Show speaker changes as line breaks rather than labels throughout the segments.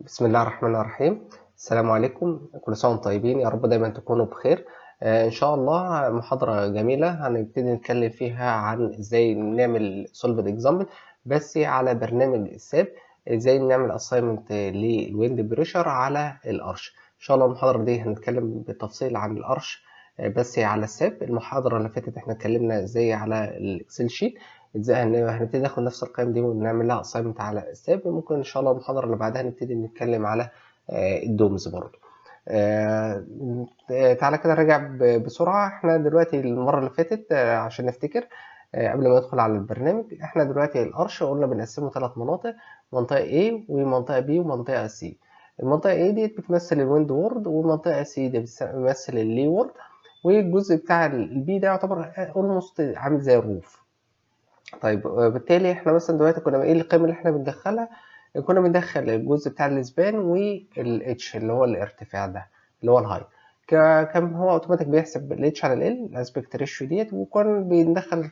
بسم الله الرحمن الرحيم. السلام عليكم، كل سنة وانتم طيبين، يا رب دايما تكونوا بخير. إن شاء الله محاضرة جميلة هنبتدي نتكلم فيها عن ازاي نعمل solved example بس على برنامج ال SAP، ازاي نعمل assignment لل wind pressure على ال arch. ان شاء الله المحاضرة دي هنتكلم بالتفصيل عن ال arch بس على ال SAP. المحاضرة اللي فاتت احنا اتكلمنا ازاي على ال Excel sheet، ازاي هنبتدي ناخد نفس القيم دي ونعمل لها assignment على ال SAP. ممكن ان شاء الله المحاضرة اللي بعدها نبتدي نتكلم على ال domes برضه. تعالى كده نراجع بسرعة. احنا دلوقتي المرة اللي فاتت عشان نفتكر قبل ما ندخل على البرنامج، احنا دلوقتي ال arch قلنا بنقسمه ثلاث مناطق: منطقة A ومنطقة B ومنطقة C. المنطقة A دي بتمثل ال windward، والمنطقة C دي بتمثل ال leeward، والجزء بتاع ال B ده يعتبر almost عامل زي ال roof. طيب، بالتالي احنا مثلا دلوقتي كنا ايه القيم اللي احنا بندخلها؟ كنا بندخل الجزء بتاع ال span وال H اللي هو الارتفاع ده اللي هو ال height. كان هو اوتوماتيك بيحسب ال H على ال aspect ratio ديت، وكان بندخل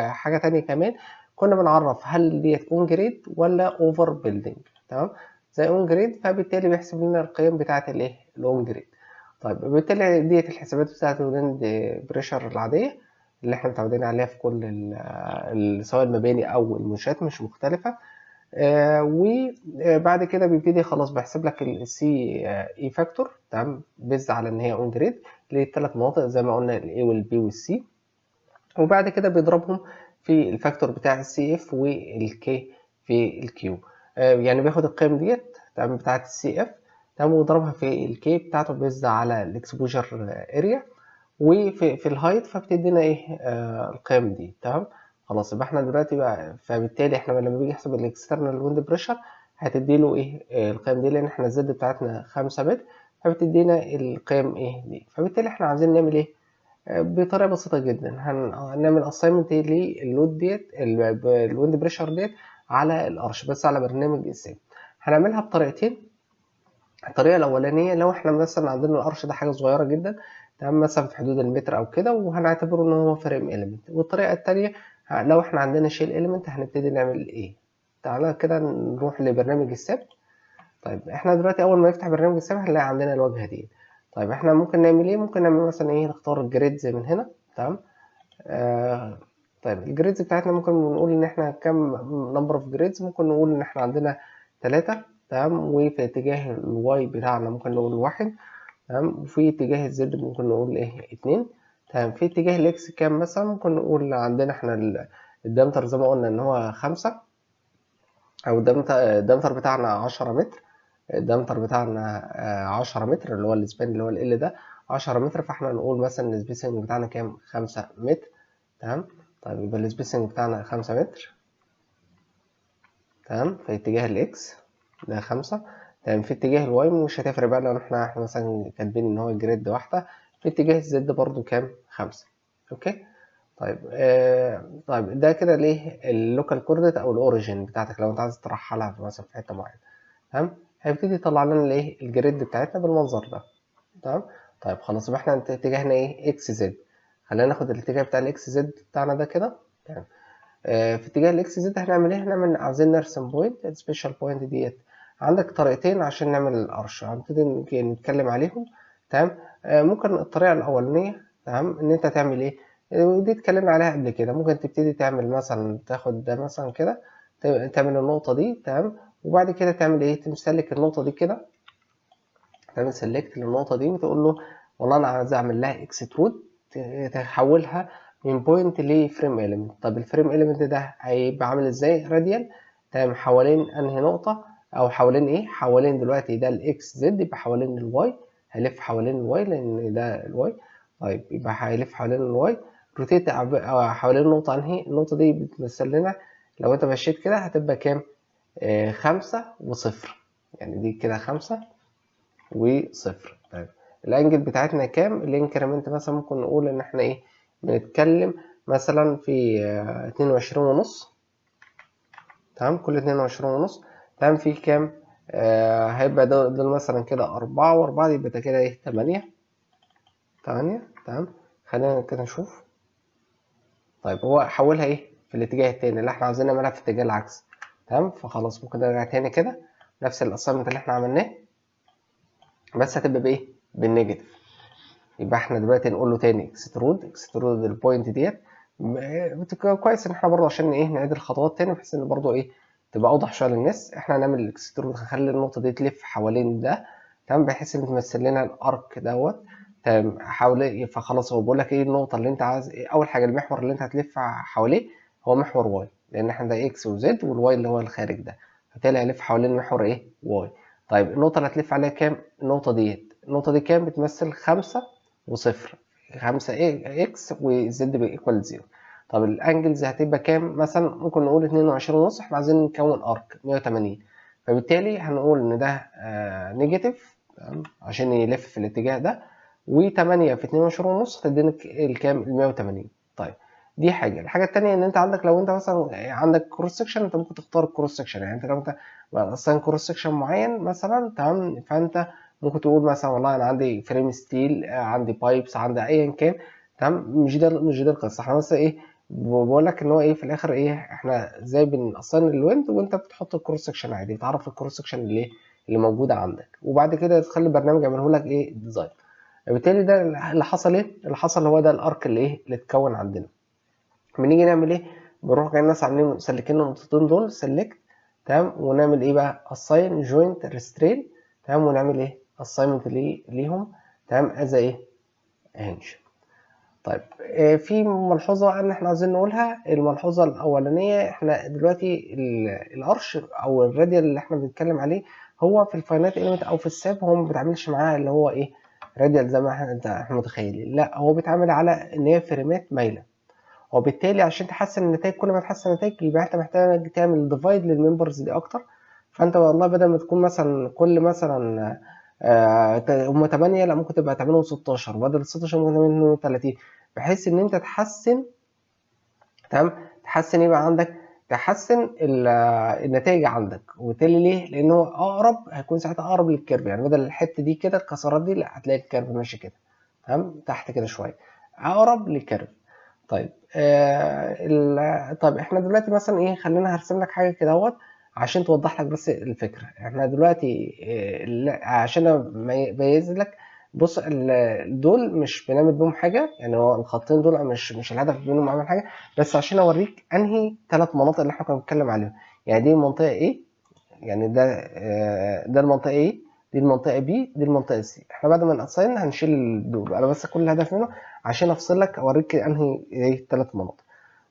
حاجه تانية كمان، كنا بنعرف هل ديت on grade ولا over building. تمام، زي on grade، فبالتالي بيحسب لنا القيم بتاعه الايه؟ ال on grade. طيب، بالتالي ديت الحسابات بتاعه ال wind pressure العاديه اللي احنا متعودين عليها في كل سواء المباني او المنشآت، مش مختلفة. وبعد كده بيبتدي خلاص بيحسب لك ال C E factor، تمام، based على ان هي on grade للثلاث مناطق زي ما قلنا، ال A وال B وال C، وبعد كده بيضربهم في ال factor بتاع ال Cf وال K في ال Q. يعني بياخد القيم ديت، تمام، بتاعت ال Cf، تمام، ويضربها في ال K بتاعته based على ال exposure area وفي ال height، فبتدينا ايه؟ القيم دي. تمام، خلاص، يبقى احنا دلوقتي بقى فبالتالي احنا لما بيجي يحسب ال external wind pressure هتدي له ايه؟ القيم دي، لان احنا ال Z بتاعتنا 5 متر، فبتدينا القيم ايه دي. فبالتالي احنا عايزين نعمل ايه؟ بطريقه بسيطه جدا هنعمل assignment لل load ديت، ال wind pressure ديت على ال arch بس على برنامج ال SAP. هنعملها بطريقتين. الطريقه الاولانيه لو احنا مثلا عندنا ال arch ده حاجه صغيره جدا، تمام، مثلا في حدود المتر او كده، وهنعتبره ان هو frame element. والطريقه الثانيه لو احنا عندنا shell element هنبتدي نعمل ايه؟ تعالى كده نروح لبرنامج ال SAP. طيب، احنا دلوقتي اول ما نفتح برنامج ال SAP هنلاقي عندنا الواجهه دي. طيب، احنا ممكن نعمل ايه؟ ممكن نعمل مثلا ايه؟ نختار ال grids من هنا، تمام. طيب، ال grids بتاعتنا ممكن نقول ان احنا كام number of grids؟ ممكن نقول ان احنا عندنا 3، تمام، وفي اتجاه ال Y بتاعنا ممكن نقول 1، تمام، وفي اتجاه ال Z ممكن نقول ايه؟ 2، تمام. في اتجاه ال X كام مثلا؟ ممكن نقول عندنا احنا ال diameter زي ما قلنا ان هو 5، او ال diameter بتاعنا 10 متر. ال diameter بتاعنا 10 متر، اللي هو ال span اللي هو ال L ده 10 متر، فاحنا نقول مثلا ال spacing بتاعنا كام؟ 5 متر، تمام. طيب، يبقى ال spacing بتاعنا 5 متر، تمام، في اتجاه ال X ده 5، تمام. في اتجاه ال Y مش هتفرق بقى لو احنا مثلا كاتبين ان هو grid واحدة. في اتجاه ال Z برضو كام؟ 5، okay. طيب، طيب، ده كده ليه ال local coordinate او ال origin بتاعتك لو انت عايز ترحلها مثلا في حته معينه، تمام. هيبتدي يطلع لنا الايه؟ ال grid بتاعتنا بالمنظر ده، تمام. طيب، خلاص، يبقى احنا اتجاهنا ايه؟ X Z. خلينا ناخد الاتجاه بتاع ال X Z بتاعنا ده كده، تمام. في اتجاه ال X Z هنعمل ايه؟ هنعمل عاوزين نرسم point، ال special point ديت. عندك طريقتين عشان نعمل ال arch، هنبتدي نتكلم عليهم، تمام. ممكن الطريقه الاولانيه، تمام، ان انت تعمل ايه؟ ودي اتكلمنا عليها قبل كده. ممكن تبتدي تعمل مثلا تاخد ده مثلا كده، تعمل النقطة دي، تمام، وبعد كده تعمل ايه؟ ت select النقطة دي كده، تعمل select للنقطة دي وتقول له والله انا عايز اعمل لها extrude، تحولها من point ل frame element. طب ال frame element ده هيبقى عامل ازاي؟ radial، تمام، حوالين انهي نقطة او حوالين ايه؟ حوالين دلوقتي ده ال X Z، يبقى حوالين ال Y، هيلف حوالين ال Y لان ده ال Y. طيب، يبقى هيلف حوالين ال Y، rotate حوالين النقطة انهي؟ النقطة دي بتمثل لنا لو انت مشيت كده هتبقى كام؟ 5 و0، يعني دي كده 5 و0. طيب، ال angle بتاعتنا كام؟ ال increment مثلا ممكن نقول ان احنا ايه؟ بنتكلم مثلا في 22.5، تمام، كل 22.5، تمام. في كام؟ هيبقى دول مثلا كده 4 و4، يبقى ده كده ايه؟ 8، 8، تمام. خلينا كده نشوف. طيب، هو حولها ايه؟ في الاتجاه التاني اللي احنا عاوزين نعملها في اتجاه العكس، تمام. فخلاص ممكن نرجع تاني كده. نفس ال assignment اللي احنا عملناه، بس هتبقى بايه؟ بال negative. يبقى احنا دلوقتي نقول له تاني extrude، extrude ال point ديت. كويس ان احنا برضه عشان ايه نعيد الخطوات تاني، بحيث ان برضه ايه تبقى اوضح شوية للناس. احنا هنعمل ال extrude، هنخلي النقطة دي تلف حوالين ده، تمام، بحيث ان تمثل لنا ال arc دوت، تمام، حواليه. فخلاص هو بيقول لك ايه النقطة اللي انت عايز إيه؟ اول حاجة المحور اللي انت هتلف حواليه هو محور Y، لان احنا ده X و Z وال Y اللي هو الخارج ده، فبالتالي هيلف حوالين محور ايه؟ Y. طيب النقطة اللي هتلف عليها كام؟ النقطة ديت، النقطة دي كام؟ بتمثل 5 وصفر، 5 X و Z equal 0. طب ال angles هتبقى كام؟ مثلا ممكن نقول 22.5، احنا عايزين نكون arc 180، فبالتالي هنقول ان ده negative، تمام، عشان يلف في الاتجاه ده، و8 في 22.5 تدينا الكام؟ ال 180. طيب دي حاجة. الحاجة الثانية ان انت عندك لو انت مثلا عندك cross section، انت ممكن تختار ال cross section، يعني انت لو انت اصلا cross section معين مثلا، تمام، فانت ممكن تقول مثلا والله انا عندي frame steel، عندي pipes، عندي ايا كان، تمام، مش ده القصة. احنا بس ايه بقول لك ان هو ايه في الاخر ايه احنا ازاي بن assign ال wind، وانت بتحط ال cross section عادي، بتعرف ال cross section اللي موجودة عندك، وبعد كده تخلي البرنامج يعمله لك ايه design. بالتالي ده اللي حصل ايه؟ اللي حصل هو ده ال arc اللي ايه اللي اتكون عندنا. بنيجي نعمل ايه؟ بنروح جايين ناس عاملين مسلكين النقطتين دول select، تمام، ونعمل ايه بقى؟ assign joint restraint، تمام، ونعمل ايه؟ assignment ليهم، تمام، as ايه؟ hinge. طيب في ملحوظة ان احنا عايزين نقولها. الملحوظة الاولانية، احنا دلوقتي ال arch او ال radial اللي احنا بنتكلم عليه هو في ال finite element او في ال SAP هو ما بيتعاملش معاه اللي هو ايه radial زي ما احنا متخيلين، لا هو بيتعامل على ان هي فريمات مايلة، وبالتالي عشان تحسن النتائج، كل ما تحسن النتائج يبقى انت محتاج تعمل divide لل members دي اكتر. فانت والله بدل ما تكون مثلا كل مثلا هم 8، لا ممكن تبقى تعملهم 16، بدل 16 ممكن تعملهم 32، بحيث ان انت تحسن، تمام، تحسن يبقى عندك تحسن النتائج عندك. وبالتالي ليه؟ لانه اقرب، هيكون ساعتها اقرب لل curve، يعني بدل الحتة دي كده الكسرات دي، لا هتلاقي ال curve ماشي كده، تمام، تحت كده شوية، اقرب لل curve. طيب طيب احنا دلوقتي مثلا ايه، خلينا هرسم لك حاجة كده اهوت عشان توضح لك بس الفكرة. احنا دلوقتي عشان اميز لك، بص دول مش بنعمل بيهم حاجة، يعني هو الخطين دول مش الهدف منهم اعمل حاجة، بس عشان اوريك انهي ثلاث مناطق اللي احنا كنا بنتكلم عليهم. يعني دي المنطقة A، يعني ده المنطقة A، دي المنطقة B، دي المنطقة C. احنا بعد ما ن assign هنشيل دول، انا بس كل الهدف منه عشان افصل لك اوريك انهي ايه الثلاث مناطق.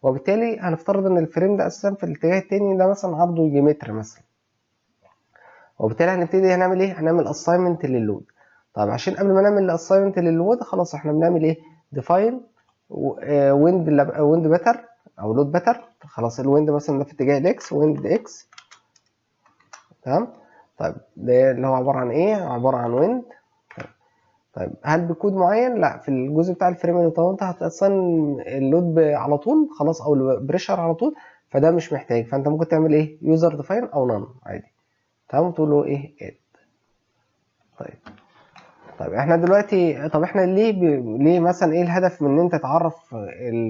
وبالتالي هنفترض ان ال frame ده اساسا في الاتجاه التاني ده مثلا عرضه يجي متر مثلا، وبالتالي هنبتدي هنعمل ايه؟ هنعمل assignment لل load. طيب عشان قبل ما نعمل assignment لل load خلاص احنا بنعمل ايه؟ define wind، wind pattern او load pattern. خلاص ال wind مثلا ده في اتجاه ال X، wind X، تمام. طيب ده اللي هو عبارة عن ايه؟ عبارة عن wind. طيب هل بكود معين؟ لا، في الجزء بتاع ال frame اللي طالما انت هت assign ال load على طول خلاص او ال pressure على طول، فده مش محتاج. فانت ممكن تعمل ايه؟ user define او none عادي، تمام، تقول له ايه؟ add. طيب احنا دلوقتي، طب احنا ليه ليه مثلا ايه الهدف من ان انت تعرف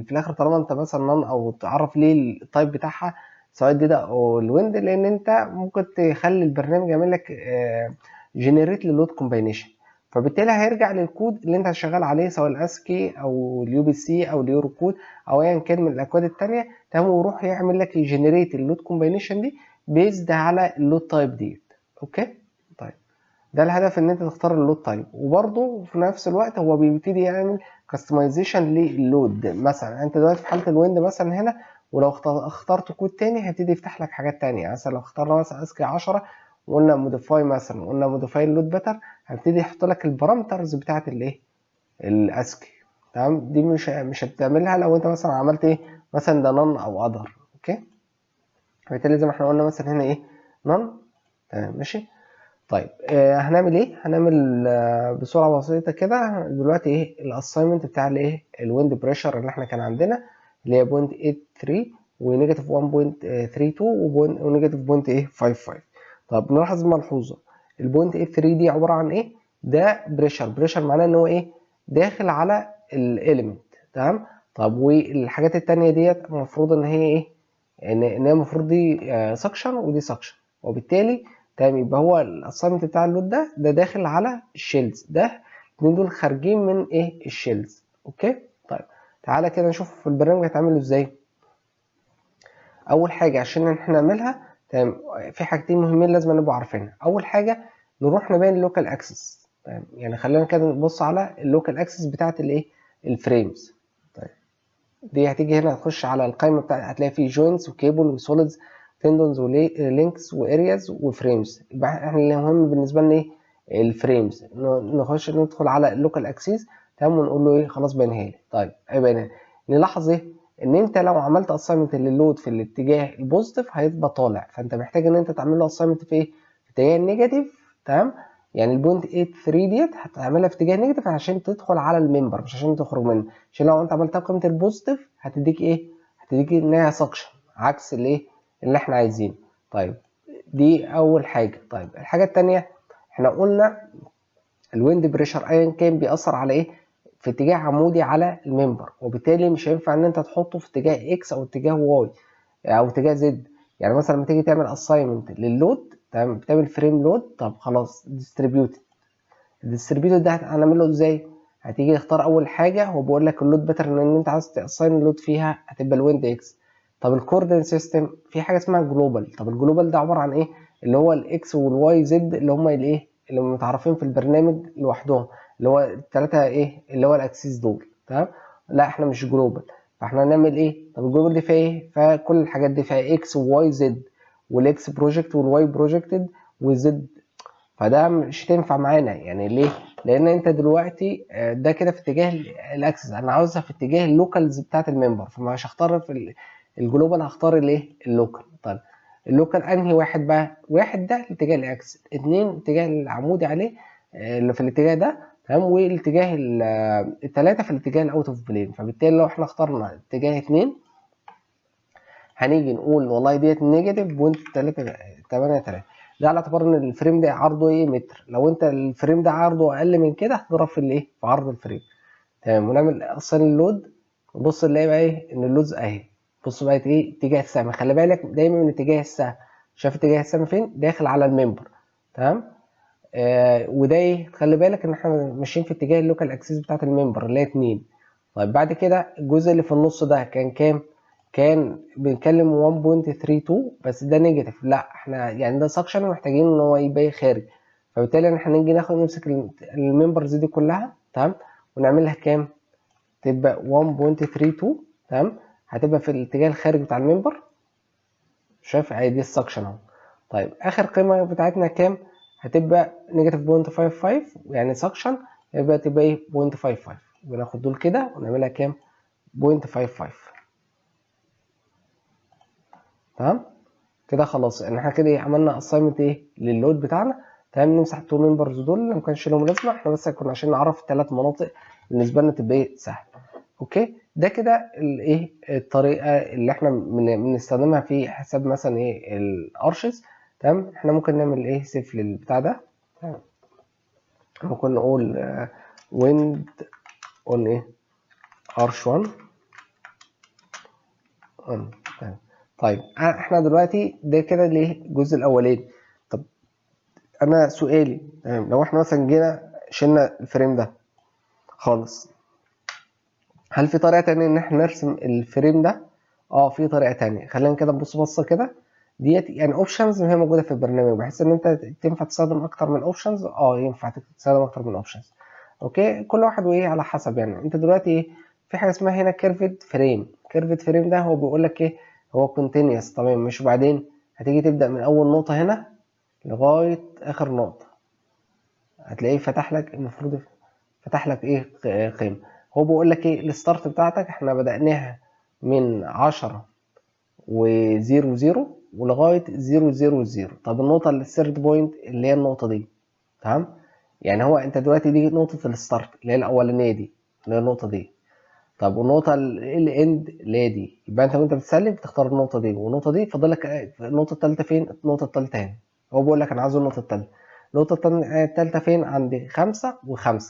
في الاخر طالما انت مثلا none او تعرف ليه ال type بتاعها سواء دي ده او ال wind؟ لان انت ممكن تخلي البرنامج يعمل لك generate لل load combination، فبالتالي هيرجع للكود اللي انت شغال عليه سواء ال ASCE او ال UBC او ال Eurocode او ايا كان من الاكواد التانية، تمام، ويروح يعمل لك ي generate ال load combination دي based على ال load type ديت. okay، طيب ده الهدف ان انت تختار ال load type. وبرده في نفس الوقت هو بيبتدي يعمل customization لل load. مثلا انت دلوقتي في حاله ال wind مثلا هنا، ولو اخترت كود تاني هيبتدي يفتح لك حاجات تانية. مثلا لو اخترنا مثلا ASCE 10 وقلنا modify مثلا، قلنا modify ال load pattern، هيبتدي يحط لك ال parameters بتاعت الايه ال ASCE، تمام. دي مش هتعملها لو انت مثلا عملت ايه مثلا ده none او other. okay، بالتالي زي ما احنا قلنا مثلا هنا ايه none، تمام، ماشي. طيب هنعمل ايه؟ هنعمل بسرعة بسيطة كده دلوقتي ايه ال assignment بتاع الايه ال wind pressure اللي احنا كان عندنا اللي هي 0.83 و negative 1.32 و negative 0.55. طب نلاحظ ملحوظة، ال 0.83 دي عبارة عن ايه؟ ده pressure، pressure معناه ان هو ايه؟ داخل على ال element، تمام. طب والحاجات التانية ديت المفروض ان هي ايه؟ ان هي المفروض دي suction ودي suction، وبالتالي تمام. يبقى هو ال assignment بتاع ال load ده داخل على ال shells، ده الاثنين دول خارجين من ايه؟ ال shells. okay، طيب تعالى كده نشوف في البرنامج هيتعمل ازاي. اول حاجة عشان احنا نعملها، تمام، في حاجتين مهمين لازم نبقى عارفينها. اول حاجة نروح نبين ال local axes، تمام. يعني خلينا كده نبص على ال local axes بتاعه الايه؟ ال frames. طيب دي هتيجي هنا هتخش على القائمة بتاع، هتلاقي فيه joints و cable و solids tendons و links و areas و frames. يبقى احنا اللي مهم بالنسبة لنا ايه؟ ال frames. نخش ندخل على ال local axes، تمام، ونقول له ايه؟ خلاص بينها لي. طيب ايه بينها؟ نلاحظ ايه؟ ان انت لو عملت assignment لل load في الاتجاه ال positive هيبقى طالع، فانت محتاج ان انت تعمل له assignment في ايه؟ في اتجاه ال negative، تمام. يعني ال point 83 ديت هتعملها في اتجاه negative عشان تدخل على ال member مش عشان تخرج منه، عشان لو انت عملتها بقيمة ال positive هتديك ايه؟ هتديك انها suction عكس الايه اللي احنا عايزينه. طيب دي اول حاجة. طيب الحاجة الثانية، احنا قلنا ال wind pressure ايا كان بيأثر على ايه؟ في اتجاه عمودي على ال member، وبالتالي مش هينفع ان انت تحطه في اتجاه X او اتجاه Y او اتجاه Z. يعني مثلا لما تيجي تعمل assignment لل load، تمام، بتعمل frame load، طب خلاص distributed، ال distributed ده هنعمله ازاي؟ هتيجي تختار اول حاجة، هو بيقول لك ال load pattern ان انت عايز ت assign ال load فيها هتبقى ال wind X. طب ال coordinate system في حاجة اسمها global. طب ال global ده عبارة عن ايه؟ اللي هو ال X وال Y Z اللي هم الايه اللي متعرفين في البرنامج لوحدهم، اللي هو الثلاثة ايه اللي هو ال axes دول، تمام. لا احنا مش global، فاحنا هنعمل ايه؟ طب ال global دي فيها ايه؟ فيها كل الحاجات دي، فيها X و Y Z وال X project وال Y projected وال Z، فده مش هتنفع معانا. يعني ليه؟ لان انت دلوقتي ده كده في اتجاه ال axes، انا عاوزها في اتجاه ال locals بتاعت ال member، فمش هختار في ال global، هختار الايه؟ ال local. طيب ال local انهي واحد بقى؟ واحد ده اتجاه ال X، اتنين اتجاه العمودي عليه اللي في الاتجاه ده، تمام، والاتجاه التلاتة في الاتجاه ال out of plane. فبالتالي لو احنا اخترنا اتجاه اتنين هنيجي نقول والله ديت negative point 383، ده على اعتبار ان ال frame ده عرضه ايه؟ متر. لو انت ال frame ده عرضه اقل من كده هتضرب في الايه؟ في عرض ال frame، تمام. ونعمل assign ال load، نبص نلاقي بقى ايه؟ ان ال loads اهي، بص بقت ايه؟ اتجاه السهم. خلي بالك دايما من اتجاه السهم، شايف اتجاه السهم فين؟ داخل على ال member، تمام. وده ايه؟ خلي بالك ان احنا ماشيين في اتجاه ال local axis بتاعت ال member اللي هي 2. طيب بعد كده الجزء اللي في النص ده كان كام؟ كان بنتكلم 1.32، بس ده negative، لا احنا يعني ده suction ومحتاجين ان هو يبقى خارج، فبالتالي احنا نيجي ناخد نمسك ال members دي كلها، تمام، ونعملها كام؟ تبقى 1.32، تمام، هتبقى في الاتجاه الخارج بتاع ال member. شايف؟ اهي دي ال suction اهو. طيب اخر قيمة بتاعتنا كام؟ هتبقى negative 0.55، يعني suction يبقى تبقى ايه؟ 0.55. وناخد دول كده ونعملها كام؟ 0.55، تمام كده. خلاص ان احنا كده ايه عملنا assignment ايه لل load بتاعنا، تمام. نمسح ال two members دول اللي ما كانش لهم لازمه، احنا بس كنا عشان نعرف الثلاث مناطق بالنسبة لنا تبقى ايه سهل. okay، ده كده الايه الطريقة اللي احنا بنستخدمها في حساب مثلا ايه ال arches، تمام. احنا ممكن نعمل ايه save للبتاع ده، تمام. ممكن نقول wind on ايه arch 1، تمام. طيب احنا دلوقتي ده كده ليه الجزء الاولاني. طب انا سؤالي، تمام، لو احنا مثلا جينا شلنا ال frame ده خالص، هل في طريقة تانية ان احنا نرسم ال frame ده؟ اه في طريقة تانية. خلينا كده نبص بصة كده ديت، يعني options هي موجودة في البرنامج بحيث ان انت تنفع تستخدم اكتر من options. ينفع تستخدم اكتر من options. okay، كل واحد وايه على حسب. يعني انت دلوقتي ايه في حاجة اسمها هنا curved frame. curved frame ده هو بيقول لك ايه؟ هو continuous، تمام، مش وبعدين هتيجي تبدأ من اول نقطة هنا لغاية اخر نقطة، هتلاقيه فتح لك، المفروض فتح لك ايه قيمة. هو بيقول لك ايه؟ ال start بتاعتك احنا بدأناها من 10 و zero zero ولغاية zero zero zero. طب النقطة ال third point اللي هي النقطة دي، تمام. يعني هو انت دلوقتي دي نقطة ال start اللي هي الأولانية دي اللي هي النقطة دي. طب والنقطة ال end اللي هي دي، يبقى انت وانت بتسلم بتختار النقطة دي والنقطة دي، فاضل لك النقطة التالتة فين؟ النقطة التالتة هنا. هو بيقول لك انا عاوز النقطة التالتة. النقطة التالتة فين؟ عند 5 و5،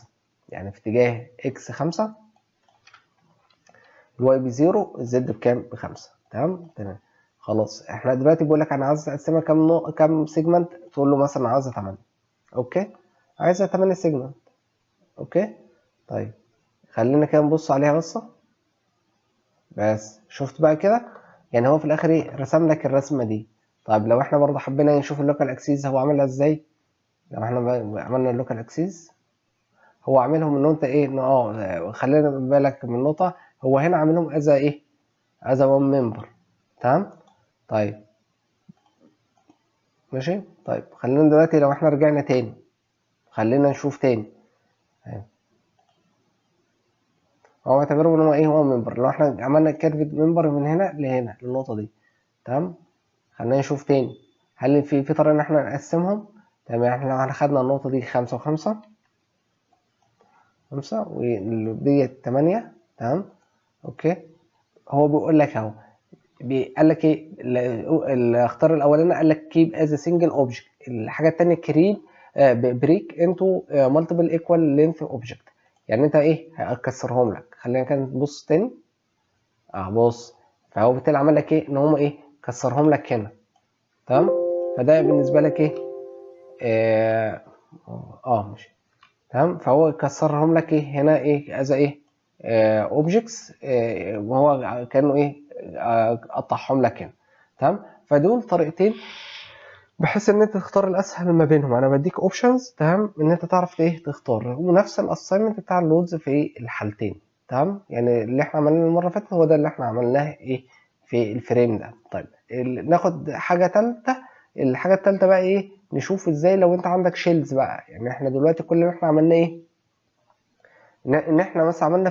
يعني في اتجاه X 5، ال Y ب zero، ال Z بكام؟ ب5، تمام تمام. خلاص احنا دلوقتي بيقول لك انا عايز اقسمها كام segment، تقول له مثلا عاوزها 8. okay، عايزها 8 segment. okay، طيب خلينا كده نبص عليها بصة بس. شفت بقى كده، يعني هو في الاخر ايه، رسم لك الرسمة دي. طيب لو احنا برضه حبينا نشوف ال local axes هو عاملها ازاي، لو احنا عملنا ال local axes هو عاملهم ان انت ايه، ان خلينا بالك من نقطة، هو هنا عاملهم as ايه، as one member. تمام، طيب ماشي. طيب خلينا دلوقتي لو احنا رجعنا تاني، خلينا نشوف تاني، هو اعتبره ان هو ايه، هو member. لو احنا عملنا curved member من هنا لهنا للنقطة دي، تمام، خلينا نشوف تاني هل في طريقة ان احنا نقسمهم. تمام، احنا لو احنا خدنا النقطة دي 5 و5، 5 وديت 8. تمام، okay، هو بيقول لك اهو، قال لك ايه، الاختيار الاولاني قال لك keep as single object، الحاجة الثانية create break into multiple equal length object، يعني انت ايه هتكسرهم لك. خلينا كده نبص تاني، بص، فهو بالتالي عمل لك ايه، ان هم ايه، كسرهم لك هنا. تمام، فده بالنسبة لك ايه، ماشي. تمام، فهو كسرهم لك ايه هنا، ايه as ايه، objects، وهو كانه ايه، قطعهم لك هنا. تمام، فدول طريقتين بحيث ان انت تختار الاسهل ما بينهم. انا بديك options، تمام، ان انت تعرف ايه تختار، ونفس ال assignment بتاع ال loads في الحالتين. تمام، يعني اللي احنا عملناه المرة اللي فاتت هو ده اللي احنا عملناه ايه في ال frame ده. طيب ناخد حاجة ثالثة. الحاجة الثالثة بقى ايه، نشوف ازاي لو انت عندك shells بقى. يعني احنا دلوقتي كل اللي احنا عملناه ايه، ان احنا مثلا عملنا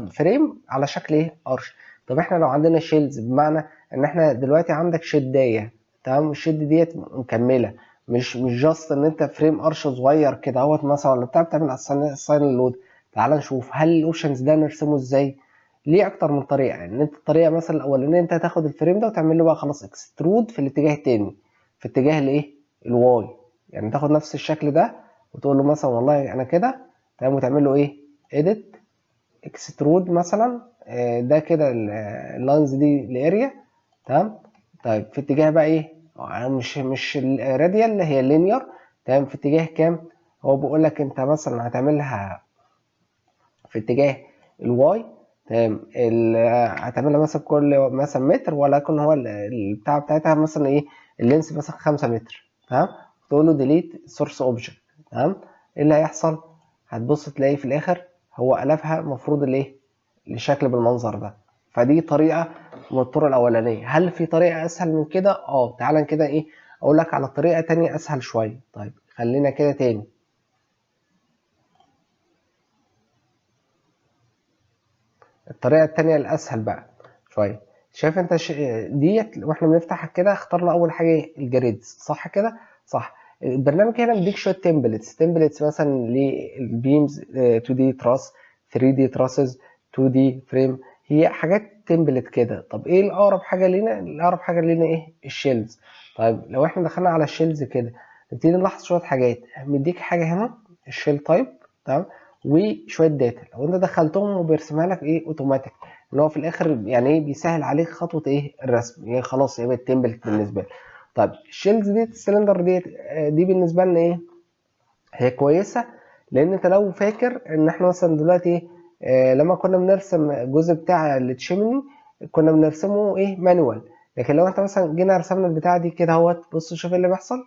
frame على شكل ايه، arch. طب احنا لو عندنا shells، بمعنى ان احنا دلوقتي عندك شدايه، تمام، ال shed ديت مكملة، مش just ان انت frame arch صغير كده اهوت مثلا ولا بتاع بتعمل assign load. تعال نشوف هل ال options ده نرسمه ازاي. ليه اكتر من طريقه، يعني انت الطريقة مثلا الاولانية انت هتاخد ال frame ده وتعمل له بقى خلاص extrude في الاتجاه التاني، في اتجاه الايه، ال Y، يعني تاخد نفس الشكل ده وتقول له مثلا والله انا كده، تمام، وتعمل له ايه، edit extrude مثلا، ده كده ال lines دي ال area. تمام، طيب في اتجاه بقى ايه، مش ال radial هي linear. تمام، في اتجاه كام، هو بيقول لك انت مثلا هتعملها في اتجاه ال Y. تمام، هتعملها مثلا كل مثلا متر، ولكن هو البتاع بتاعتها مثلا ايه، ال length مثلا 5 متر. تمام، تقول له delete source object. تمام، ايه اللي هيحصل، هتبص تلاقي في الاخر هو قلبها المفروض الايه، لشكل بالمنظر ده. فدي طريقه من الطرق الاولانية. هل في طريقه اسهل من كده؟ تعالى كده ايه اقول لك على طريقه تانية اسهل شوية. طيب خلينا كده تاني، الطريقة التانية الاسهل بقى شوية. شايف انت ديت واحنا بنفتح كده اخترنا اول حاجة ال grids، صح كده؟ صح. البرنامج هنا بيديك شوية templates، templates مثلا لل beams، 2 D truss، 3 D trusses، 2 D frame، هي حاجات template كده. طب ايه الاقرب حاجة لينا؟ الاقرب حاجة لينا ايه؟ ال shells. طيب لو احنا دخلنا على ال shells كده نبتدي نلاحظ شوية حاجات. مديك حاجة هنا ال shell type، تمام، وشوية data. لو انت دخلتهم وبيرسمها لك ايه اوتوماتيك، اللي هو في الاخر يعني ايه بيسهل عليك خطوة ايه الرسم، يعني خلاص هي بقت template بالنسبة لك. طيب ال shells ديت السلندر ديت، دي بالنسبة لنا ايه؟ هي كويسة، لان انت لو فاكر ان احنا مثلا دلوقتي لما كنا بنرسم الجزء بتاع ال chimney كنا بنرسمه ايه manual، لكن لو انت مثلا جينا رسمنا البتاعه دي كده اهوت، بص شوف ايه اللي بيحصل.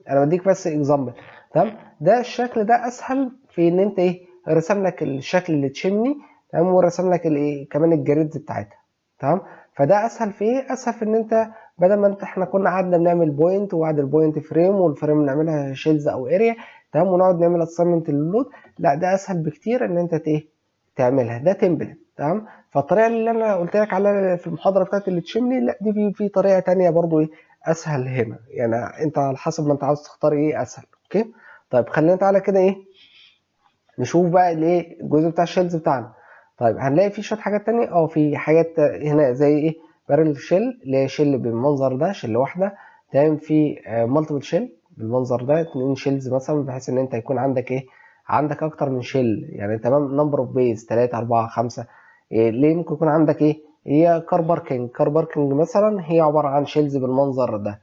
انا بديك بس example، تمام. ده الشكل ده اسهل في ان انت ايه رسم لك الشكل اللي chimney، تمام، ورسم لك الايه كمان ال grids بتاعتها، تمام. فده اسهل في ايه؟ اسهل في ان انت بدل ما انت احنا كنا قعدنا بنعمل point وبعد ال point frame وال frame نعملها shells او area، تمام، ونقعد نعمل assignment لل load، لا ده اسهل بكتير ان انت ايه تعملها. ده template، تمام. فالطريقه اللي انا قلت لك عليها في المحاضرة بتاعت ال chimney، لا دي في طريقه تانية برضو ايه اسهل هنا، يعني انت على حسب ما انت عاوز تختار ايه اسهل. okay، طيب خلينا تعالى كده ايه نشوف بقى الايه الجزء بتاع ال shells بتاعنا. طيب هنلاقي في شوية حاجات تانية، في حاجات هنا زي ايه parallel shell اللي هي shell بالمنظر ده، shell واحدة، تمام. في multiple shell بالمنظر ده، 2 shells مثلا، بحيث ان انت يكون عندك ايه، عندك اكتر من shell، يعني تمام، number of base 3 4 5. إيه ليه ممكن يكون عندك ايه هي car parking. car parking مثلا هي عبارة عن shells بالمنظر ده،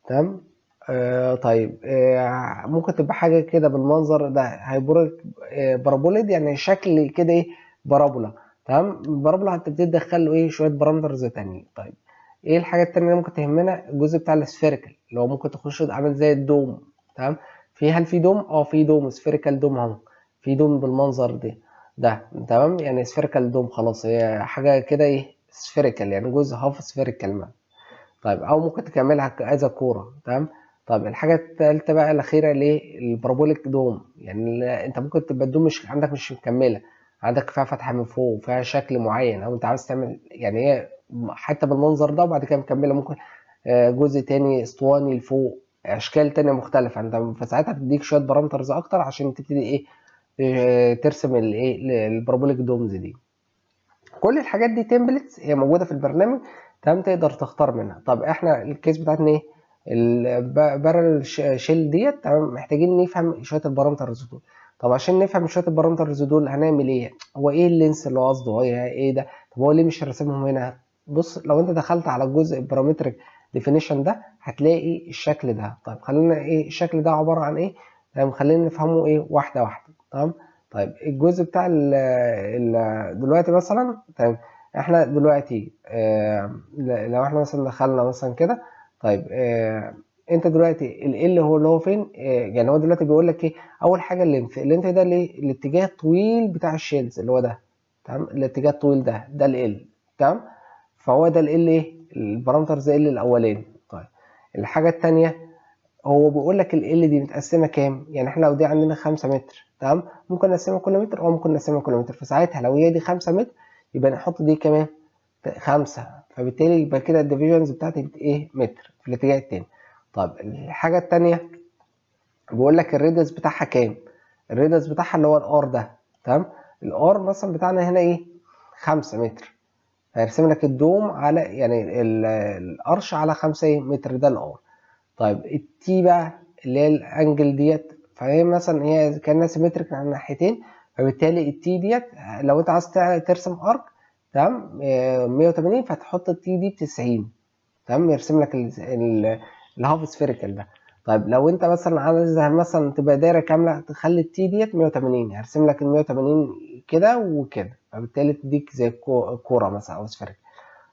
تمام. طيب، ممكن تبقى حاجة كده بالمنظر ده، hyperbolic، paraboloid، يعني شكل كده ايه، parabola، تمام. parabola هتبتدي تدخل له ايه، شوية parameters تانية. طيب ايه الحاجة التانية اللي ممكن تهمنا؟ الجزء بتاع ال spherical اللي هو ممكن تخش عامل زي ال dome، تمام. هل في dome؟ في dome، spherical dome اهو، في dome بالمنظر ده، تمام. يعني spherical dome خلاص، هي حاجة كده ايه، spherical، يعني جزء half spherical مثلا. طيب او ممكن تكملها as كورة، تمام. طيب الحاجة الثالثة بقى الاخيرة ليه، ال parabolic dome، يعني انت ممكن تبقى ال dome مش عندك، مش مكملة، عندك فيها فتحه من فوق وفيها شكل معين، او انت عاوز تعمل يعني هي حتى بالمنظر ده وبعد كده مكملة، ممكن جزء تاني اسطواني لفوق، اشكال تانية مختلفة. انت فساعتها بتديك شوية parameters اكتر عشان تبتدي ايه، ترسم الايه، ال parabolic domes دي. كل الحاجات دي templates هي موجودة في البرنامج، تمام، تقدر تختار منها. طب احنا ال case بتاعتنا ايه، ال parallel shell ديت، تمام، محتاجين نفهم شوية ال parameters دول. طب عشان نفهم شوية ال parameters دول هنعمل ايه؟ هو ايه ال length اللي هو قصده، هو ايه ده؟ طب هو ليه مش راسمهم هنا؟ بص لو انت دخلت على الجزء ال parametric definition ده هتلاقي الشكل ده. طيب خلينا ايه الشكل ده عبارة عن ايه، تمام، خلينا نفهمه ايه واحدة واحدة، تمام. طيب الجزء بتاع ال دلوقتي مثلا، تمام، احنا دلوقتي لو احنا مثلا دخلنا مثلا كده، طيب انت دلوقتي ال L هو اللي هو فين؟ يعني هو دلوقتي بيقول لك ايه، اول حاجة ال length، ال length ده ليه؟ الاتجاه الطويل بتاع ال shells اللي هو ده، تمام، الاتجاه الطويل ده، ده ال L، تمام. فهو ده ال L ايه، ال parameters L الاولاني. طيب الحاجة الثانية هو بيقول لك ال L دي متقسمه كام، يعني احنا لو دي عندنا 5 متر، تمام، ممكن نقسمها كل متر او ممكن نقسمها كل متر. فساعتها لو هي دي 5 متر يبقى نحط دي كمان 5، فبالتالي يبقى كده ال divisions بتاعتي ايه، متر في الاتجاه التاني. طب الحاجة التانية بيقول لك ال radius بتاعها كام، ال radius بتاعها اللي هو ال R ده، تمام. ال R مثلا بتاعنا هنا ايه، 5 متر، هيرسم لك ال dome على يعني ال arch على 5 متر، ده ال R. طيب ال T بقى اللي هي ال angle ديت، فهي مثلا هي كانها symmetric على الناحيتين، فبالتالي ال T ديت لو انت عايز ترسم arc، تمام، 180، فتحط ال T دي ب 90، تمام، يرسم لك ال half spherical ده. طيب لو انت مثلا عايزها مثلا تبقى دايرة كاملة، تخلي ال T ديت 180، هيرسم لك ال 180 كده وكده، فبالتالي تديك زي كورة مثلا او spherical.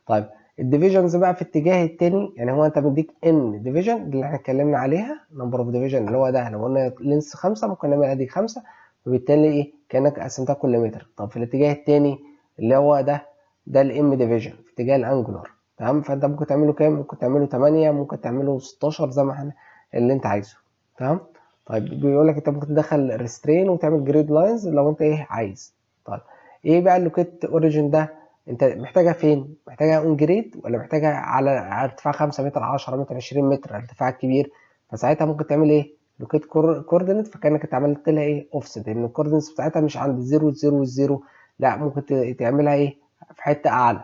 طيب ال divisions بقى في اتجاه التاني، يعني هو انت مديك N division اللي احنا اتكلمنا عليها، number of division اللي هو ده، لو قلنا length 5 ممكن نعمل ادي 5، فبالتالي ايه، كانك قسمتها كل متر. طب في الاتجاه التاني اللي هو ده، ده ال M division في اتجاه ال angular، تمام، فانت ممكن تعمله كام، ممكن تعمله 8، ممكن تعمله 16، زي ما احنا اللي انت عايزه، تمام. طيب بيقول لك انت ممكن تدخل restrain وتعمل grid lines لو انت ايه عايز. طيب ايه بقى ال locate origin ده، انت محتاجها فين؟ محتاجها on grade ولا محتاجها على ارتفاع 5 متر، 10 متر، 20 متر، ارتفاع كبير؟ فساعتها ممكن تعمل ايه؟ locate coordinate، فكانك انت عملت لها ايه؟ اوفست، لان ال coordinates بتاعتها مش عند 0 0 0، لا ممكن تعملها ايه؟ في حتة اعلى.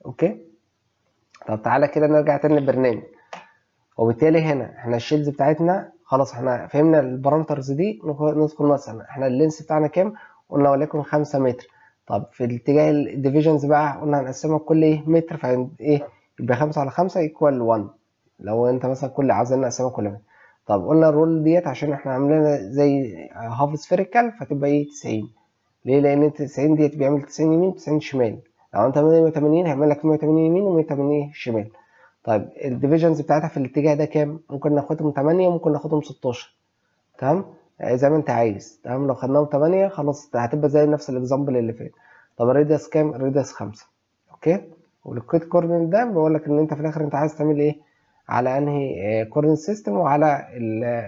okay، طب تعالى كده نرجع تاني للبرنامج. وبالتالي هنا احنا ال shells بتاعتنا خلاص احنا فهمنا ال parameters دي. ندخل مثلا احنا ال length بتاعنا كام؟ قلنا وليكن 5 متر. طب في الاتجاه ال divisions بقى قلنا هنقسمها كل ايه؟ متر، فايه ايه؟ يبقى 5 على 5 equal 1 لو انت مثلا كل عايزين نقسمها كل متر. طب قلنا ال roll ديت عشان احنا عاملينها زي half spherical فتبقى ايه؟ 90. ليه؟ لان 90 ديت بيعمل 90 يمين 90 شمال، لو انت 180 هيعمل لك 180 يمين و180 شمال. طيب ال divisions بتاعتها في الاتجاه ده كام؟ ممكن ناخدهم 8، ممكن ناخدهم 16، تمام، زي ما انت عايز. تمام، لو خدناهم 8 خلاص هتبقى زي نفس ال example اللي فات. طب ال radius كام؟ ال radius 5. okay، وال locate coordinate ده بيقول لك ان انت في الاخر انت عايز تعمل ايه، على انهي coordinate system وعلى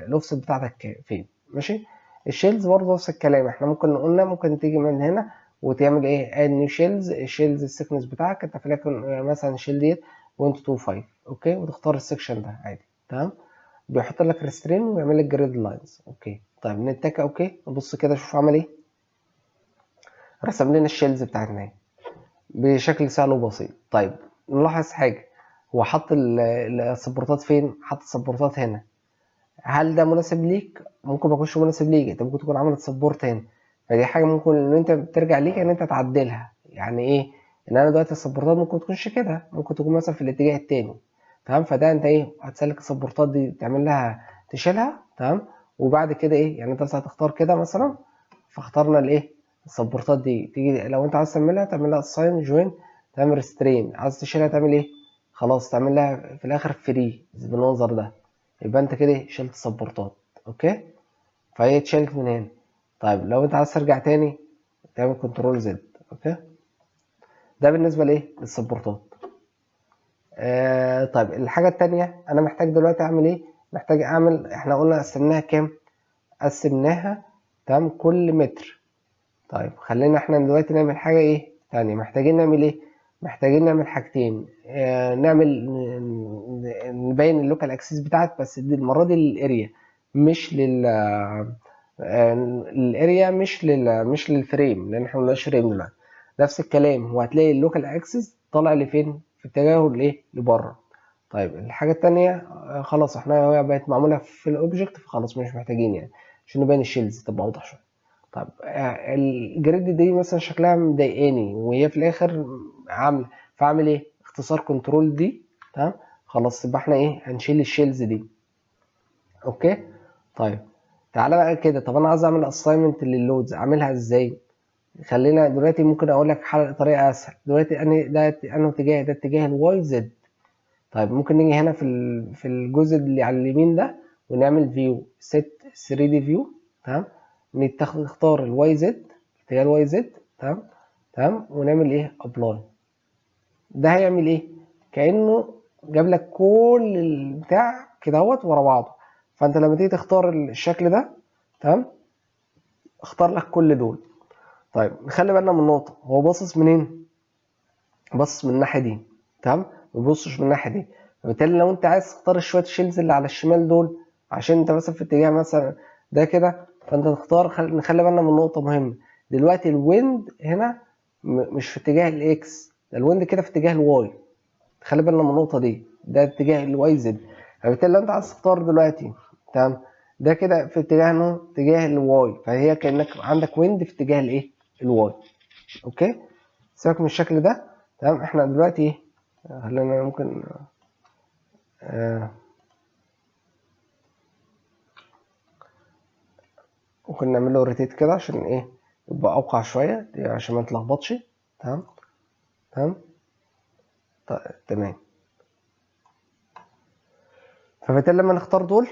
الاوفست بتاعتك فين. ماشي، ال shells برضه نفس الكلام، احنا ممكن قلنا ممكن تيجي من هنا وتعمل ايه؟ add new shells، ال shells ال thickness بتاعك انت في الاخر مثلا ال shell ديت 1.25، okay، وتختار ال section ده عادي. تمام، بيحط لك restrain ويعمل لك grid lines. okay، طيب نتك okay، نبص كده شوف عمل ايه، رسم لنا ال shells بتاعتنا اهي بشكل سهل وبسيط. طيب نلاحظ حاجة، هو حط ال support ات فين؟ حط ال support ات هنا. هل ده مناسب ليك؟ ممكن ما يكونش مناسب ليك، انت ممكن تكون عملت support هنا، فدي حاجة ممكن ان انت بترجع ليك ان انت تعدلها. يعني ايه؟ ان انا دلوقتي ال support ات ممكن تكونش كده، ممكن تكون مثلا في الاتجاه التاني، تمام. فده انت ايه هتسلك ال support ات دي تعمل لها تشيلها، تمام. وبعد كده ايه يعني انت مثلا هتختار كده مثلا، فاخترنا الايه ال support ات دي، تيجي لو انت عايز تعملها تعمل لها assign join، تعمل restrain، عايز تشيلها تعمل ايه، خلاص تعمل لها في الاخر free بالمنظر ده، يبقى انت كده شلت support ات، okay. فهي اتشالت من هنا. طيب لو انت عايز ترجع تاني تعمل control Z، okay. ده بالنسبة لايه لل support ات. طيب الحاجة التانية انا محتاج دلوقتي اعمل ايه؟ محتاج اعمل، احنا قلنا قسمناها كام؟ قسمناها تمام كل متر. طيب خلينا احنا دلوقتي نعمل حاجة ايه تانية. محتاجين نعمل ايه؟ محتاجين نعمل حاجتين، نعمل نبين ال local axis بتاعت، بس دي المرة دي لل area مش لل ال area مش لل frame، لان احنا مقلناش frame دلوقتي. نفس الكلام هو هتلاقي ال local axis طالع لفين؟ في اتجاهه لايه؟ لبره. طيب الحاجة التانية، خلاص احنا هي بقت معمولة في ال object، فخلاص مش محتاجين يعني عشان نبين ال shells تبقى اوضح شوية. طيب ال grid دي مثلا شكلها مضايقاني وهي في الاخر عامله، فاعمل ايه؟ اختصار control D، تمام. خلاص يبقى احنا ايه هنشيل ال shells دي، okay. طيب تعالى بقى كده، طب انا عايز اعمل assignment لل loads، اعملها ازاي؟ خلينا دلوقتي ممكن اقول لك طريقه اسهل دلوقتي. انا ده انه اتجاه، ده اتجاه ال Y Z. طيب ممكن نيجي هنا في الجزء اللي على اليمين ده ونعمل view set 3D view، تمام. نختار ال Y Z، اتجاه ال Y Z، تمام تمام، ونعمل ايه؟ apply. ده هيعمل ايه؟ كانه جاب لك كل البتاع كده اهوت ورا بعضه. فانت لما تيجي تختار الشكل ده، تمام، اختار لك كل دول. طيب نخلي بالنا من نقطة، هو باصص منين؟ باصص من الناحية دي، تمام، ما بيبصش من الناحية دي. فبالتالي لو انت عايز تختار شوية shells اللي على الشمال دول عشان انت مثلا في اتجاه مثلا ده كده، فانت تختار. نخلي بالنا من نقطة مهمة دلوقتي، ال wind هنا مش في اتجاه ال X، ده ال wind كده في اتجاه ال Y. خلي بالنا من النقطة دي، ده اتجاه ال Y Z. فبالتالي لو انت عايز تختار دلوقتي، تمام، ده كده في اتجاه انه اتجاه ال Y، فهي كانك عندك wind في اتجاه الايه؟ ال Y، okay. سيبك من الشكل ده، تمام. احنا دلوقتي ايه، خلينا ممكن ممكن نعمل له rotate كده عشان ايه يبقى اوقع شوية عشان ما نتلخبطش، تمام تمام. طيب تمام. فبالتالي لما نختار دول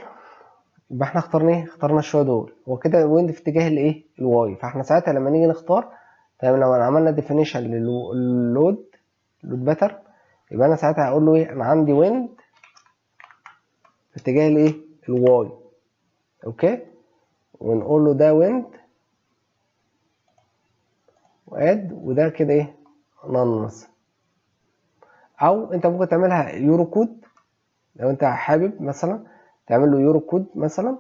يبقى احنا اخترنا ايه؟ اخترنا شوية دول، هو كده ال wind في اتجاه الايه؟ ال Y. فاحنا ساعتها لما نيجي نختار، تمام، لو عملنا definition لل load، load pattern، يبقى انا ساعتها هقول له ايه؟ انا عندي wind في اتجاه الايه؟ ال Y، okay. ونقول له ده wind و add، وده كده ايه؟ none مثلا. او انت ممكن تعملها Eurocode لو انت حابب، مثلا تعمل له Eurocode مثلا،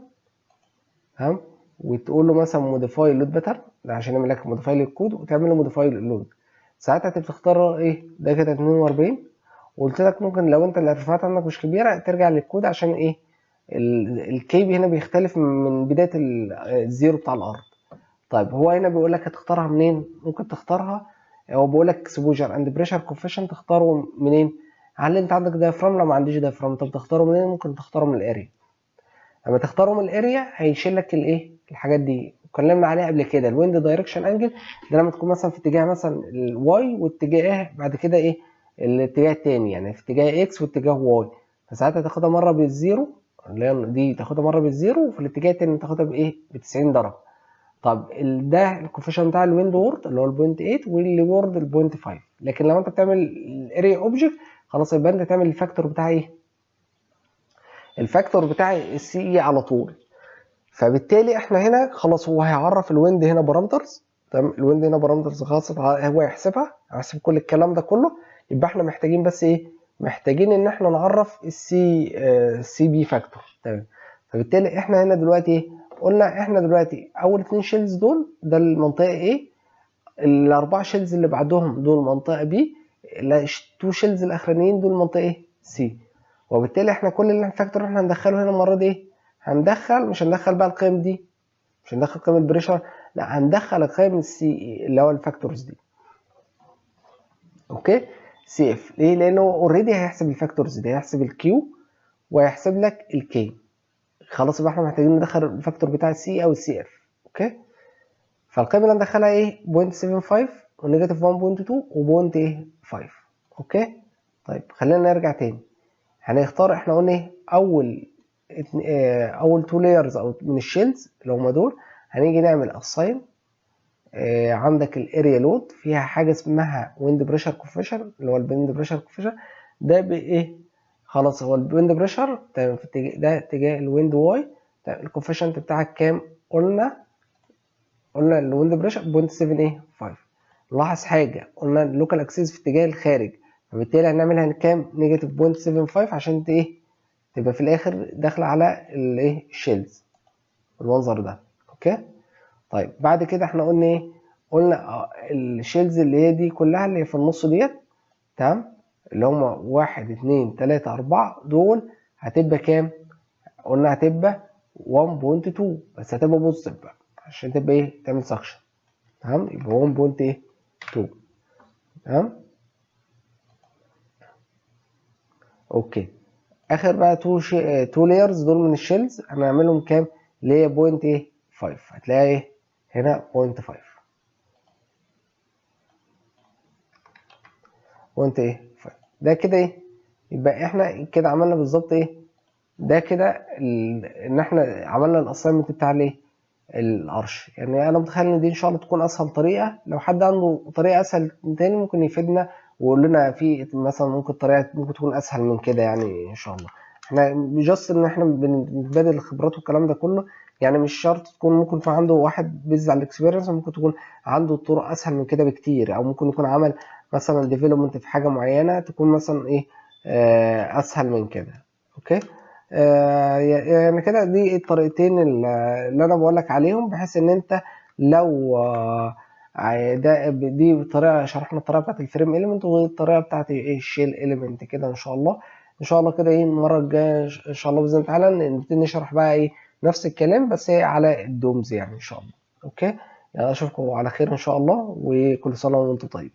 تمام، وتقول له مثلا modify load pattern، ده عشان يعمل لك modify لل code، وتعمل له modify لل load. ساعتها هتختار ايه؟ ده كده 42. وقلت لك ممكن لو انت الارتفاعات عندك مش كبيرة ترجع للكود عشان ايه؟ ال K هنا بيختلف من بداية ال zero بتاع الارض. طيب هو هنا بيقول لك هتختارها منين؟ ممكن تختارها، هو بيقول لك exposure and pressure coefficient، تختاره منين؟ هل انت عندك diaphragm؟ لو ما عنديش diaphragm، طب تختاره منين؟ ممكن تختاره من ال area. لما تختاره من ال area هيشيل لك الايه؟ الحاجات دي اتكلمنا عليها قبل كده. ال wind direction angle ده لما تكون مثلا في اتجاه مثلا ال Y واتجاه بعد كده ايه؟ الاتجاه التاني، يعني في اتجاه X واتجاه Y، فساعتها تاخدها مرة بال zero اللي هي دي، تاخدها مرة بال zero، وفي الاتجاه التاني تاخدها بايه؟ ب 90 درجه. طب ده ال coefficient بتاع ال windward اللي هو ال point 8 وال leeward ال point 5. لكن لو انت بتعمل ال area object خلاص يبقى انت تعمل ال factor بتاع ايه؟ ال factor بتاع ال C E على طول. فبالتالي احنا هنا خلاص هو هيعرف ال wind هنا parameters، تمام. ال wind هنا parameters خلاص هو يحسبها، هيحسب كل الكلام ده كله. يبقى احنا محتاجين بس ايه؟ محتاجين ان احنا نعرف ال C C B factor، تمام. فبالتالي احنا هنا دلوقتي ايه؟ قلنا احنا دلوقتي اول اتنين shells دول ده المنطقة A، الاربع shells اللي بعدهم دول منطقة B، ال two shells الاخرانيين دول منطقة C. وبالتالي احنا كل اللي ال factor اللي احنا هندخله هنا المرة دي ايه؟ هندخل، مش هندخل بقى القيم دي، مش هندخل قيم ال pressure، لا هندخل القيم ال C اللي هو ال factors دي. okay، CF ليه؟ لانه already هيحسب ال factors دي، هيحسب ال Q وهيحسب لك ال K. خلاص، يبقى احنا محتاجين ندخل ال factor بتاع ال C او ال CF. okay، فالقيمه اللي ندخلها ايه؟ 0.75 و negative 1.2 و point ايه 5. okay، طيب خلينا نرجع تاني. هنختار، احنا قلنا ايه؟ اول two layers او من ال shells اللي هما دول. هنيجي نعمل assign. عندك ال area load فيها حاجة اسمها wind pressure coefficient، اللي هو ال wind pressure coefficient ده بايه؟ خلاص، هو ال wind pressure، تمام، في اتجاه ده، اتجاه ال wind Y. ال coefficient بتاعك كام؟ قلنا ال wind pressure 0.7 ايه 5. لاحظ حاجه، قلنا ال local axis في اتجاه الخارج، فبالتالي هنعملها كام؟ negative 0.75، عشان ايه؟ تبقى في الاخر داخله على الايه؟ ال shells بالمنظر ده. okay، طيب بعد كده احنا قلنا ايه؟ قلنا ال shells اللي هي دي كلها اللي في النص ديت، تمام، اللي هما واحد اتنين تلاتة أربعة، دول هتبقى كام؟ قلنا هتبقى 1.2، بس هتبقى positive بقى عشان تبقى ايه؟ تعمل suction. تمام، يبقى 1.2. تمام، okay. اخر بقى two layers دول من ال shells هنعملهم كام؟ اللي هي point ايه 5، هتلاقي ايه هنا؟ point 5، point ايه 5. ده كده ايه؟ يبقى احنا كده عملنا بالظبط ايه؟ ده كده ان احنا عملنا ال assignment بتاع الايه؟ ال arch. يعني انا متخيل ان دي ان شاء الله تكون اسهل طريقه. لو حد عنده طريقه اسهل تاني ممكن يفيدنا ويقول لنا في مثلا ممكن طريقه ممكن تكون اسهل من كده، يعني ان شاء الله احنا just ان احنا بنتبادل الخبرات والكلام ده كله، يعني مش شرط تكون، ممكن يكون عنده واحد based على ال experience، ممكن تكون عنده طرق اسهل من كده بكتير، او ممكن يكون عمل مثلا development في حاجة معينة تكون مثلا ايه اسهل من كده. okay، يعني كده دي الطريقتين اللي انا بقول لك عليهم، بحيث ان انت لو ده دي طريقه شرحنا الطريقة بتاعت ال frame element والطريقة بتاعت ايه؟ ال shell element. كده ان شاء الله، ان شاء الله كده ايه المرة الجاية ان شاء الله باذن الله تعالى نبتدي نشرح بقى ايه نفس الكلام بس ايه على ال domes يعني ان شاء الله. okay، يعني اشوفكم على خير ان شاء الله، وكل سنة وانتم طيبين.